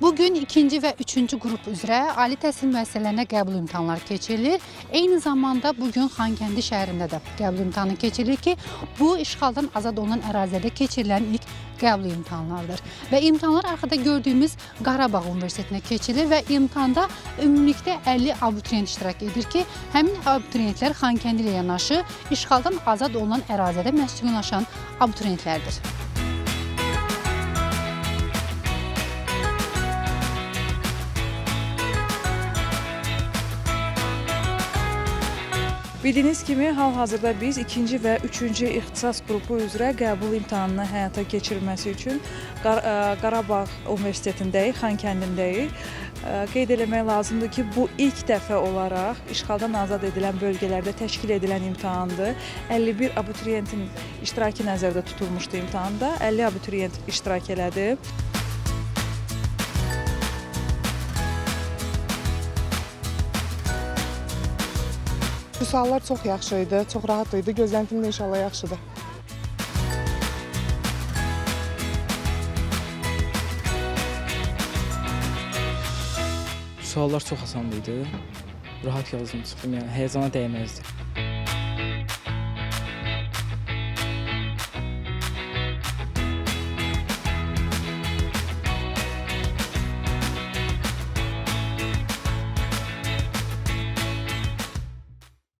Bugün ikinci və üçüncü qrup üzrə ali təhsil müəssisələrinə qəbul imtahanları keçirilir. Eyni zamanda bugün Xankəndi şəhərində də qəbul imtahanı keçirilir ki, bu işğaldan azad olunan ərazilərdə keçirilən ilk qəbul imtahanlarıdır. Və imtahanlar arxada gördüyümüz Qarabağ Universitetinə keçirilir və imtahanda ümumilikdə 50 abituriyent iştirak edir ki, həmin abituriyentlər Xankəndi ilə yanaşı işğaldan azad olunan ərazilərdə məskunlaşan abituriyentlərdir. Bildiyiniz kimi, hal-hazırda biz ikinci və üçüncü ixtisas qrupu üzrə qəbul imtahanını həyata keçirilməsi üçün Qarabağ Universitetindəyik, Xankəndindəyik. Qeyd eləmək lazımdır ki, bu ilk dəfə olaraq işğaldan azad edilən bölgələrdə təşkil edilən imtahandır. 51 abituriyentin iştirakı nəzərdə tutulmuşdu imtahanda. 50 abituriyent iştirak elədi. Bu suallar çox yaxşı idi, çox rahat idi. Gözləntim də inşallah yaxşıdır. Suallar çox asan idi. Rahat yazdım, çıxdım, yəni həyəcana dəyməzdi.